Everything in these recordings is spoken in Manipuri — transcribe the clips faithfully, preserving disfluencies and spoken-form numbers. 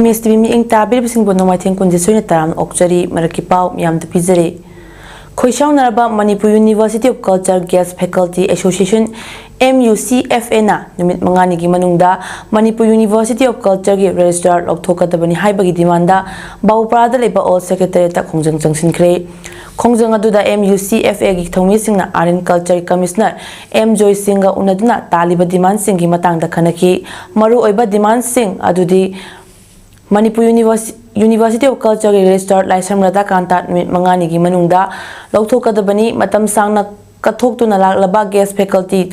ꯑꯦꯁ ꯇꯤ ꯚꯤ ꯃꯤꯠꯌꯦꯡ ꯇꯥꯕꯤꯔꯤꯕꯁꯤꯡꯕꯨ ꯅꯣꯡꯃꯥꯏꯊꯦꯝ ꯀꯨꯟꯖꯦꯁꯣꯏꯅ ꯇꯔꯥꯝꯅ ꯑꯣꯛꯆꯔꯤ꯫ ꯃꯔꯛꯀꯤ ꯄꯥꯎ ꯃꯤꯌꯥꯝꯗ ꯄꯤꯖꯔꯤ꯫ ꯈꯣꯏꯁꯥꯎꯅꯔꯕ Manipur University of Culture Guest Faculty Association, M U C F A ꯅ ꯅꯨꯃꯤꯠ ꯃꯉꯥꯅꯤꯒꯤ ꯃꯅꯨꯡꯗ ꯃꯅꯤꯄꯨꯔ University of Culture ꯒꯤ registrar ꯂꯧꯊꯣꯛꯀꯗꯕꯅꯤ ꯍꯥꯏꯕꯒꯤ demand ꯕꯥꯎꯄꯥꯔꯥꯗ ꯂꯩꯕ Old Secretariat ꯇ ꯈꯣꯡꯖꯪ ꯆꯪꯁꯤꯟꯈ꯭ꯔꯦ꯫ ꯈꯣꯡꯖꯪ ꯑꯗꯨꯗ M U C F A ꯒꯤ ꯊꯧꯃꯤꯁꯤꯡꯅ Art and Culture Commissioner M ꯖꯣꯏꯁꯤꯡꯒ ꯎꯅꯗꯨꯅ ꯇꯥꯜꯂꯤꯕ demand ꯁꯤꯡꯒꯤ ꯃꯇꯥꯡꯗ ꯈꯟꯅꯈꯤ꯫ ꯃꯔꯨꯑꯣꯏꯕ demand ꯁꯤꯡ ꯑꯗꯨꯗꯤ Manipur Universi-, University of Culture ꯒꯤ registrar ꯂꯥꯏꯁ꯭ꯔꯝ ꯔꯥꯙꯥꯀꯥꯟꯇ ꯅꯨꯃꯤꯠ ꯃꯉꯥꯅꯤꯒꯤ ꯃꯅꯨꯡꯗ ꯂꯧꯊꯣꯛꯀꯗꯕꯅꯤ꯫ ꯃꯇꯝ ꯁꯥꯡꯅ ꯀꯠꯊꯣꯛꯇꯨꯅ ꯂꯥꯛꯂꯕ guest faculty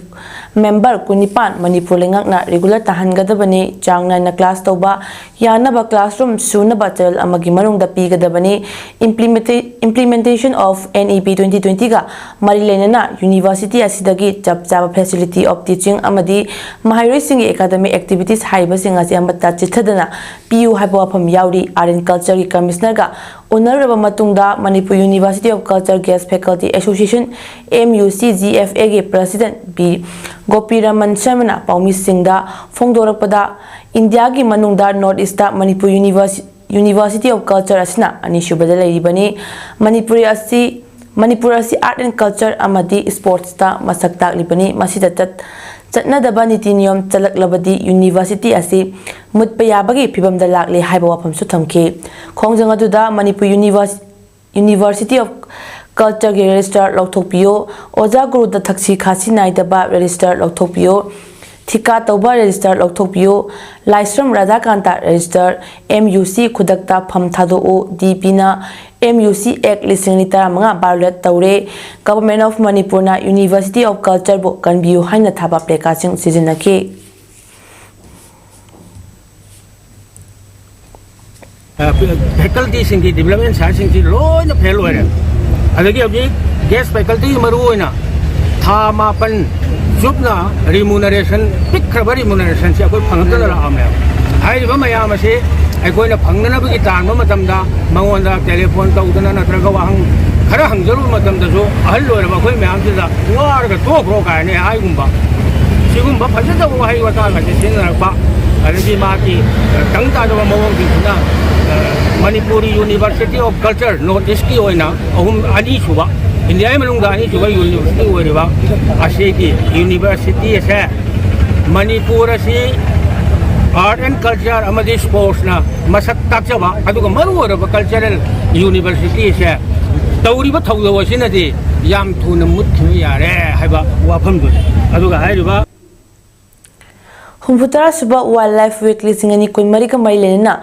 member ꯀꯨꯟꯅꯤꯄꯥꯟ ꯃꯅꯤꯄꯨꯔ ꯂꯩꯉꯥꯛꯅ regular ꯇꯥꯍꯟꯒꯗꯕꯅꯤ꯫ ꯆꯥꯡ ꯅꯥꯏꯅ class ꯇꯧꯕ ꯌꯥꯅꯕ classroom ꯁꯨꯅꯕ ꯆꯌꯣꯜ ꯑꯃꯒꯤ ꯃꯅꯨꯡꯗ ꯄꯤꯒꯗꯕꯅꯤ꯫ Implementa-, Implementation of N E P twenty twenty ꯒ ꯃꯔꯤ ꯂꯩꯅꯅ university ꯑꯁꯤꯗꯒꯤ ꯆꯞ ꯆꯥꯕ facility of teaching ꯑꯃꯗꯤ ꯃꯍꯩꯔꯣꯏꯁꯤꯡꯒꯤ academic activities ꯍꯥꯏꯔꯤꯕꯁꯤꯡ ꯑꯁꯤ ꯑꯃꯠꯇ ꯆꯤꯠꯊꯗꯅ ꯄꯤꯌꯨ ꯍꯥꯏꯕ ꯋꯥꯐꯝ ꯌꯥꯎꯔꯤ꯫ Art and Culture ꯒꯤ Commissioner ꯒ ꯎꯅꯔꯨꯔꯕ ꯃꯇꯨꯡꯗ Manipur University of Culture Guest Faculty Association, M U C G F A ꯒꯤ President ꯕꯤ ꯒꯣꯄꯤꯔꯃꯟ ꯁꯔꯃꯅ ꯄꯥꯎꯃꯤꯁꯤꯡꯗ ꯐꯣꯡꯗꯣꯔꯛꯄꯗ, ꯏꯟꯗꯤꯌꯥꯒꯤ ꯃꯅꯨꯡꯗ North East ꯇ Manipur Universi-, University of Culture ꯑꯁꯤꯅ ꯑꯅꯤꯁꯨꯕꯗ ꯂꯩꯔꯤꯕꯅꯤ꯫ ꯃꯅꯤꯄꯨꯔꯤ ꯑꯁꯤ, ꯃꯅꯤꯄꯨꯔ ꯑꯁꯤ Art and Culture ꯑꯃꯗꯤ Sports ꯇ ꯃꯁꯛ ꯇꯥꯛꯂꯤꯕꯅꯤ꯫ ꯃꯁꯤꯗ ꯆꯠ-, ꯆꯠꯅꯗꯕ ꯅꯤꯇꯤ ꯅꯤꯌꯣꯝ ꯆꯠꯂꯛꯂꯕꯗꯤ university ꯑꯁꯤ ꯃꯨꯠꯄ ꯌꯥꯕꯒꯤ ꯐꯤꯕꯝꯗ ꯂꯥꯛꯂꯦ ꯍꯥꯏꯕ ꯋꯥꯐꯝꯁꯨ ꯊꯝꯈꯤ꯫ ꯈꯣꯡꯖꯪ ꯑꯗꯨꯗ Manipur Universi-, University of Culture ꯒꯤ registrar ꯂꯧꯊꯣꯛꯄꯤꯌꯨ, ꯑꯣꯖꯥ ꯒꯨꯔꯨꯗ ꯊꯛꯁꯤ ꯈꯥꯁꯤ ꯅꯥꯏꯗꯕ registrar ꯂꯧꯊꯣꯛꯄꯤꯌꯨ, ꯊꯤꯀꯥ ꯇꯧꯕ registrar ꯂꯧꯊꯣꯛꯄꯤꯌꯨ, ꯂꯥꯏꯁ꯭ꯔꯝ ꯔꯥꯙꯥꯀꯥꯟꯇ registrar, M U C ꯈꯨꯗꯛꯇ ꯐꯝ ꯊꯥꯗꯣꯛꯎ, D P ꯅ M U C Act ꯂꯤꯁꯤꯡ ꯑꯅꯤ ꯇꯔꯥꯃꯉꯥ violate ꯇꯧꯔꯦ, Government of ꯃꯅꯤꯄꯨꯔꯅ University of Culture ꯕꯨ ꯀꯟꯕꯤꯌꯨ ꯍꯥꯏꯅ ꯊꯥꯕ placard ꯁꯤꯡ ꯁꯤꯖꯤꯟꯅꯈꯤ꯫ ꯐꯦꯀꯜꯇꯤꯁꯤꯡꯒꯤ development ꯁꯥꯏꯠꯁꯤꯡꯁꯤ ꯂꯣꯏꯅ ꯐꯦꯜ ꯑꯣꯏꯔꯦ꯫ ꯑꯗꯒꯤ ꯍꯧꯖꯤꯛ guest faculty ꯃꯔꯨ ꯑꯣꯏꯅ ꯊꯥ ꯃꯥꯄꯟ ꯆꯨꯞꯅ remuneration, ꯄꯤꯛꯈ꯭ꯔꯕ remuneration ꯁꯤ ꯑꯩꯈꯣꯏ ꯐꯪꯉꯛꯇꯅ ꯂꯥꯛꯑꯝꯃꯦꯕ꯫ ꯍꯥꯏꯔꯤꯕ ꯃꯌꯥꯝ ꯑꯁꯤ ꯑꯩꯈꯣꯏꯅ ꯐꯪꯅꯅꯕꯒꯤ ꯇꯥꯟꯕ ꯃꯇꯝꯗ ꯃꯉꯣꯟꯗ telephone ꯇꯧꯗꯅ ꯅꯠꯇ꯭ꯔꯒ ꯋꯥꯍꯪ ꯈꯔ ꯍꯪꯖꯔꯨꯕ ꯃꯇꯝꯗꯁꯨ ꯑꯍꯜ ꯑꯣꯏꯔꯕ ꯑꯩꯈꯣꯏ ꯃꯌꯥꯝꯁꯤꯗ "ꯋꯥꯔꯒ ꯇꯣꯛꯈ꯭ꯔꯣ" ꯀꯥꯏꯅ ꯍꯥꯏꯒꯨꯝꯕ, ꯁꯤꯒꯨꯝꯕ ꯐꯖꯗꯕ ꯋꯥꯍꯩ ꯋꯥꯇꯥ ꯑꯁꯤ ꯁꯤꯖꯤꯟꯅꯔꯛꯄ, ꯑꯗꯒꯤ ꯃꯥꯒꯤ ꯇꯪ ꯇꯥꯗꯕ ꯃꯑꯣꯡꯁꯤꯡꯁꯤꯅ Manipur university of culture north ꯏꯁꯀꯤ ꯑꯣꯏꯅ ꯑꯍꯨꯝ, ꯑꯅꯤꯁꯨꯕ, ꯏꯟꯗꯤꯌꯥꯒꯤ ꯃꯅꯨꯡꯗ ꯑꯅꯤꯁꯨꯕ ꯌꯨꯅꯤꯚꯔꯁꯤꯇꯤ ꯑꯣꯏꯔꯤꯕ ꯑꯁꯤꯒꯤ ꯌꯨꯅꯤꯚꯔꯁꯤꯇꯤ ꯑꯁꯦ ꯃꯅꯤꯄꯨꯔ ꯑꯁꯤ ꯑꯥꯔꯠ ꯑꯦꯟ ꯀꯜꯆꯔ ꯑꯃꯗꯤ ꯁ꯭ꯄꯣꯔꯠꯁꯅ ꯃꯁꯛ ꯇꯥꯛꯆꯕ, ꯑꯗꯨꯒ ꯃꯔꯨ ꯑꯣꯏꯔꯕ ꯀꯜꯆꯔꯦꯜ ꯌꯨꯅꯤꯚꯔꯁꯤꯇꯤ ꯑꯁꯦ ꯇꯧꯔꯤꯕ ꯊꯧꯗꯧ ꯑꯁꯤꯅꯗꯤ ꯌꯥꯝ ꯊꯨꯅ ꯃꯨꯠꯈꯤꯕ ꯌꯥꯔꯦ ꯍꯥꯏꯕ ꯋꯥꯐꯝꯗꯨꯅꯤ꯫ ꯑꯗꯨꯒ ꯍꯥꯏꯔꯤꯕ ꯍꯨꯝꯐꯨꯇꯔꯥ ꯁꯨꯕ Wildlife Week ꯂꯤꯁꯤꯡ ꯑꯅꯤ ꯀꯨꯟꯃꯔꯤꯒ ꯃꯔꯤ ꯂꯩꯅꯅ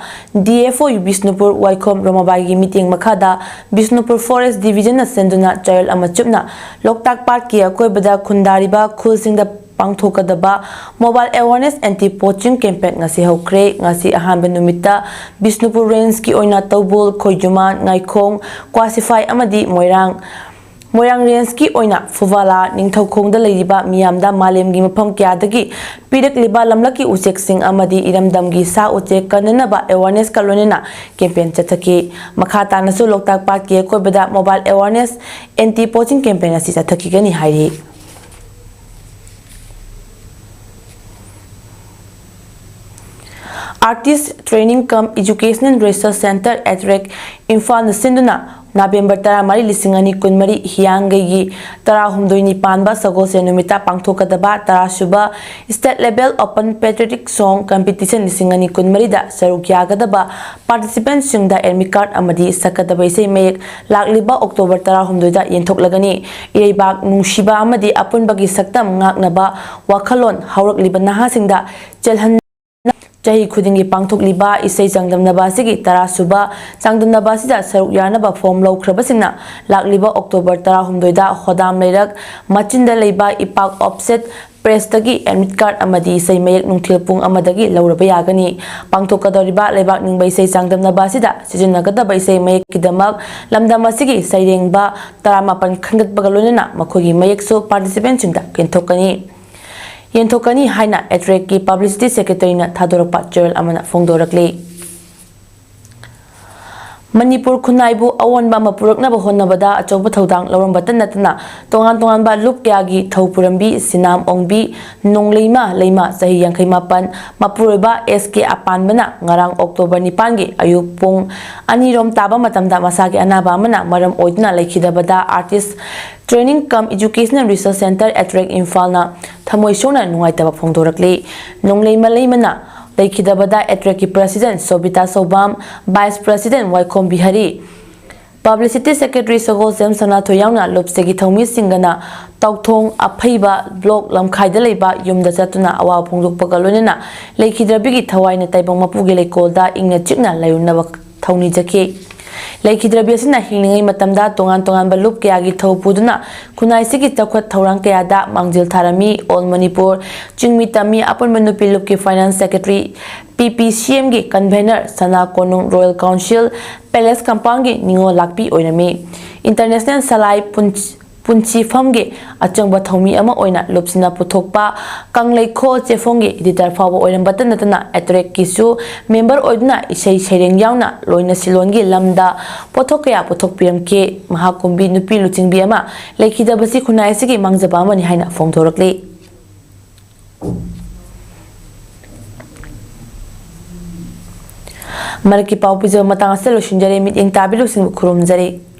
D F O ꯕꯤꯁꯅꯨꯄꯨꯔ ꯋꯥꯏꯈꯣꯝ ꯔꯣꯃꯥꯕꯥꯏꯒꯤ ꯃꯤꯠꯌꯦꯡ ꯃꯈꯥꯗ ꯕꯤꯁꯅꯨꯄꯨꯔ Forest Division ꯅ ꯁꯤꯟꯗꯨꯅ ꯆꯌꯣꯜ ꯑꯃ ꯆꯨꯞꯅ ꯂꯣꯛꯇꯥꯛ ꯄꯥꯠꯀꯤ ꯑꯀꯣꯏꯕꯗ ꯈꯨꯟꯗꯥꯔꯤꯕ ꯈꯨꯜꯁꯤꯡꯗ ꯄꯥꯡꯊꯣꯛꯀꯗꯕ Mobile Awareness Anti Poaching Campaign ꯉꯁꯤ ꯍꯧꯈ꯭ꯔꯦ꯫ ꯉꯁꯤ ꯑꯍꯥꯟꯕ ꯅꯨꯃꯤꯠꯇ ꯕꯤꯁꯅꯨꯄꯨꯔ ꯔꯦꯟꯖꯀꯤ ꯑꯣꯏꯅ ꯇꯧꯕꯨꯜ, ꯈꯣꯏꯖꯨꯃꯥꯟ, ꯉꯥꯏꯈꯣꯡ, ꯀ꯭ꯋꯥꯁꯤꯐꯥꯏ ꯑꯃꯗꯤ ꯃꯣꯏꯔꯥꯡ ꯃꯣꯏꯔꯥꯡ ꯔꯦꯟꯖꯀꯤ ꯑꯣꯏꯅ ꯐꯨꯕꯥꯂꯥ, ꯅꯤꯡꯊꯧꯈꯣꯡꯗ ꯂꯩꯔꯤꯕ ꯃꯤꯌꯥꯝꯗ ꯃꯥꯂꯦꯝꯒꯤ ꯃꯐꯝ ꯀꯌꯥꯗꯒꯤ ꯄꯤꯔꯛꯂꯤꯕ ꯂꯝꯂꯛꯀꯤ ꯎꯆꯦꯛꯁꯤꯡ ꯑꯃꯗꯤ ꯏꯔꯝꯗꯝꯒꯤ ꯁꯥ ꯎꯆꯦꯛ ꯀꯟꯅꯅꯕ awareness ꯀ ꯂꯣꯏꯅꯅ campaign ꯆꯠꯊꯈꯤ꯫ ꯃꯈꯥ ꯇꯥꯅꯁꯨ ꯂꯣꯛꯇꯥꯛ ꯄꯥꯠꯀꯤ ꯑꯀꯣꯏꯕꯗ Mobile Awareness Anti Poaching Campaign ꯑꯁꯤ ꯆꯠꯊꯈꯤꯒꯅꯤ ꯍꯥꯏꯔꯤ꯫ Artist Training cum Educational Research Centre, ATREC, ꯏꯝꯐꯥꯜꯅ ꯁꯤꯟꯗꯨꯅ ꯅꯕꯦꯝꯕꯔ ꯇꯔꯥꯃꯔꯤ, ꯂꯤꯁꯤꯡ ꯑꯅꯤ ꯀꯨꯟꯃꯔꯤ, ꯍꯤꯌꯥꯡꯒꯩꯒꯤ ꯇꯔꯥꯍꯨꯝꯗꯣꯏꯅꯤ ꯄꯥꯟꯕ ꯁꯒꯣꯜꯁꯦꯟ ꯅꯨꯃꯤꯠꯇ ꯄꯥꯡꯊꯣꯛꯀꯗꯕ ꯇꯔꯥꯁꯨꯕ State Level Open Patriotic Song Competition ꯂꯤꯁꯤꯡ ꯑꯅꯤ ꯀꯨꯟꯃꯔꯤꯗ ꯁꯔꯨꯛ ꯌꯥꯒꯗꯕ participant ꯁꯤꯡꯗ admit card ꯑꯃꯗꯤ ꯁꯛꯀꯗꯕ ꯏꯁꯩ ꯃꯌꯦꯛ ꯂꯥꯛꯂꯤꯕ ꯑꯣꯛꯇꯣꯕꯔ ꯇꯔꯥꯍꯨꯝꯗꯣꯏꯗ ꯌꯦꯟꯊꯣꯛꯂꯒꯅꯤ꯫ ꯏꯔꯩꯕꯥꯛ ꯅꯨꯡꯁꯤꯕ ꯑꯃꯗꯤ ꯑꯄꯨꯟꯕꯒꯤ ꯁꯛꯇꯝ ꯉꯥꯛꯅꯕ ꯋꯥꯈꯜꯂꯣꯟ ꯍꯧꯔꯛꯂꯤꯕ ꯅꯍꯥꯁꯤꯡꯗ ꯆꯦꯜꯍꯟ ꯆꯍꯤ ꯈꯨꯗꯤꯡꯒꯤ ꯄꯥꯡꯊꯣꯛꯂꯤꯕ ꯏꯁꯩ ꯆꯥꯡꯗꯝꯅꯕ ꯑꯁꯤꯒꯤ ꯇꯔꯥꯁꯨꯕ ꯆꯥꯡꯗꯝꯅꯕ ꯑꯁꯤꯗ ꯁꯔꯨꯛ ꯌꯥꯅꯕ form ꯂꯧꯈ꯭ꯔꯕꯁꯤꯡꯅ ꯂꯥꯛꯂꯤꯕ ꯑꯣꯛꯇꯣꯕꯔ ꯇꯔꯥꯍꯨꯝꯗꯣꯏꯗ ꯍꯣꯗꯥꯝ ꯂꯩꯔꯛ ꯃꯆꯤꯟꯗ ꯂꯩꯕ ꯏꯄꯥꯛ Offset Press ꯇꯒꯤ admit card ꯑꯃꯗꯤ ꯏꯁꯩ ꯃꯌꯦꯛ ꯅꯨꯡꯊꯤꯜ ꯄꯨꯡ ꯑꯃꯗꯒꯤ ꯂꯧꯔꯕ ꯌꯥꯒꯅꯤ꯫ ꯄꯥꯡꯊꯣꯛꯀꯗꯧꯔꯤꯕ ꯂꯩꯕꯥꯛ ꯅꯤꯡꯕ ꯏꯁꯩ ꯆꯥꯡꯗꯝꯅꯕ ꯑꯁꯤꯗ ꯁꯤꯖꯤꯟꯅꯒꯗꯕ ꯏꯁꯩ ꯃꯌꯦꯛꯀꯤꯗꯃꯛ ꯂꯝꯗꯝ ꯑꯁꯤꯒꯤ ꯁꯩꯔꯦꯡꯕ ꯇꯔꯥꯃꯥꯄꯟ ꯈꯟꯒꯠꯄꯒ ꯂꯣꯏꯅꯅ ꯃꯈꯣꯏꯒꯤ ꯃꯌꯦꯛꯁꯨ participant ꯁꯤꯡꯗ ꯌꯦꯟꯊꯣꯛꯀꯅꯤ꯫ ꯌꯦꯟꯊꯣꯛꯀꯅꯤ ꯍꯥꯏꯅ ATREC ꯀꯤ Publicity Secretary ꯅ ꯊꯥꯗꯣꯔꯛꯄ ꯆꯌꯣꯜ ꯑꯃꯅ ꯐꯣꯡꯗꯣꯔꯛꯂꯤ꯫ ꯃꯅꯤꯄꯨꯔ ꯈꯨꯟꯅꯥꯏꯕꯨ ꯑꯑꯣꯟꯕ ꯑꯃ ꯄꯨꯔꯛꯅꯕ ꯍꯣꯠꯅꯕꯗ ꯑꯆꯧꯕ ꯊꯧꯗꯥꯡ ꯂꯧꯔꯝꯕꯇ ꯅꯠꯇꯅ, ꯇꯣꯉꯥꯟ ꯇꯣꯉꯥꯟꯕ ꯂꯨꯞ ꯀꯌꯥꯒꯤ ꯊꯧ ꯄꯨꯔꯝꯕꯤ ꯁꯤꯅꯥꯝ ꯑꯣꯡꯕꯤ ꯅꯣꯡꯂꯩꯃ ꯂꯩꯃ, ꯆꯍꯤ ꯌꯥꯡꯈꯩ ꯃꯥꯄꯟ, ꯃꯄꯨꯔꯣꯏꯕ ꯑꯦꯁ ꯀꯦ ꯑꯄꯥꯟꯕꯅ ꯉꯔꯥꯡ ꯑꯣꯛꯇꯣꯕꯔ ꯅꯤꯄꯥꯟꯒꯤ ꯑꯌꯨꯛ ꯄꯨꯡ ꯑꯅꯤꯔꯣꯝ ꯇꯥꯕ ꯃꯇꯝꯗ ꯃꯁꯥꯒꯤ ꯑꯅꯥꯕ ꯑꯃꯅ ꯃꯔꯝ ꯑꯣꯏꯗꯨꯅ ꯂꯩꯈꯤꯗꯕꯗ Artist Training cum Educational Research Centre, ATREC, ꯏꯝꯐꯥꯜꯅ ꯊꯃꯣꯏ ꯁꯣꯛꯅ ꯅꯨꯡꯉꯥꯏꯇꯕ ꯐꯣꯡꯗꯣꯔꯛꯂꯤ꯫ ꯅꯣꯡꯂꯩꯃ ꯂꯩꯃꯅ ꯂꯩꯈꯤꯗꯕꯗ ꯑꯦꯇ꯭ꯔꯦꯛꯀꯤ President ꯁꯣꯕꯤꯇꯥ ꯁꯧꯕꯥꯝ, Vice President ꯋꯥꯏꯈꯣꯝ ꯕꯤꯍꯥꯔꯤ, Publicity Secretary ꯁꯒꯣꯜꯁꯦꯝ ꯁꯅꯥꯊꯣꯏ ꯌꯥꯎꯅ ꯂꯨꯞꯁꯤꯒꯤ ꯊꯧꯃꯤꯁꯤꯡꯒꯅ ꯇꯥꯎꯊꯣꯡ ꯑꯐꯩꯕ block ꯂꯝꯈꯥꯏꯗ ꯂꯩꯕ ꯌꯨꯝꯗ ꯆꯠꯇꯨꯅ ꯑꯋꯥꯕ ꯐꯣꯡꯗꯣꯛꯄꯒ ꯂꯣꯏꯅꯅ ꯂꯩꯈꯤꯗ꯭ꯔꯕꯤꯒꯤ ꯊꯋꯥꯏꯅ ꯇꯥꯏꯕꯪ ꯃꯄꯨꯒꯤ ꯂꯩꯀꯣꯜꯗ ꯏꯪꯅ ꯆꯤꯛꯅ ꯂꯩꯔꯨꯅꯕ ꯊꯧꯅꯤꯖꯈꯤ꯫ ꯂꯩꯈꯤꯗ꯭ꯔꯕꯤ ꯑꯁꯤꯅ ꯍꯤꯡꯂꯤꯉꯩ ꯃꯇꯝꯗ ꯇꯣꯉꯥꯟ ꯇꯣꯉꯥꯟꯕ ꯂꯨꯞ ꯀꯌꯥꯒꯤ ꯊꯧ ꯄꯨꯗꯨꯅ ꯈꯨꯟꯅꯥꯏꯁꯤꯒꯤ ꯆꯥꯎꯈꯠ ꯊꯧꯔꯥꯡ ꯀꯌꯥꯗ ꯃꯥꯡꯖꯤꯜ ꯊꯥꯔꯝꯃꯤ꯫ All ꯃꯅꯤꯄꯨꯔ ꯆꯤꯡꯃꯤ ꯇꯝꯃꯤ ꯑꯄꯨꯟꯕ ꯅꯨꯄꯤ ꯂꯨꯞꯀꯤ Finance Secretary, P P C M ꯒꯤ Convener, ꯁꯅꯥ ꯀꯣꯅꯨꯡ Royal Council Palace Compound ꯒꯤ ꯅꯤꯉꯣꯜ ꯂꯥꯛꯄꯤ ꯑꯣꯏꯔꯝꯃꯤ꯫ International ꯁꯂꯥꯏ ꯄꯨꯟ-, ꯄꯨꯟꯁꯤꯐꯝꯒꯤ ꯑꯆꯪꯕ ꯊꯧꯃꯤ ꯑꯃ ꯑꯣꯏꯅ ꯂꯨꯞꯁꯤꯅ ꯄꯨꯊꯣꯛꯄ ꯀꯪꯂꯩꯈꯣꯜ ꯆꯦꯐꯣꯡꯒꯤ editor ꯐꯥꯎꯕ ꯑꯣꯏꯔꯝꯕꯇ ꯅꯠꯇꯅ, ꯑꯦꯇ꯭ꯔꯦꯛꯀꯤꯁꯨ member ꯑꯣꯏꯗꯨꯅ ꯏꯁꯩ ꯁꯩꯔꯦꯡ ꯌꯥꯎꯅ ꯂꯣꯏꯅ ꯁꯤꯂꯣꯟꯒꯤ ꯂꯝꯗ ꯄꯣꯠꯊꯣꯛ ꯀꯌꯥ ꯄꯨꯊꯣꯛꯄꯤꯔꯝꯈꯤ꯫ ꯃꯍꯥꯛꯀꯨꯝꯕꯤ ꯅꯨꯄꯤ ꯂꯨꯆꯤꯡꯕꯤ ꯑꯃ ꯂꯩꯈꯤꯗꯕꯁꯤ ꯈꯨꯟꯅꯥꯏ ꯑꯁꯤꯒꯤ ꯃꯥꯡꯖꯕ ꯑꯃꯅꯤ ꯍꯥꯏꯅ ꯐꯣꯡꯗꯣꯔꯛꯂꯤ꯫ ꯃꯔꯛꯀꯤ ꯄꯥꯎ ꯄꯤꯖꯕ ꯃꯇꯥꯡ ꯑꯁꯤꯗ ꯂꯣꯏꯁꯤꯟꯖꯔꯦ꯫ ꯃꯤꯠꯌꯦꯡ ꯇꯥꯕꯤꯔꯤꯕꯁꯤꯡꯕꯨ ꯈꯨꯔꯨꯝꯖꯔꯤ꯫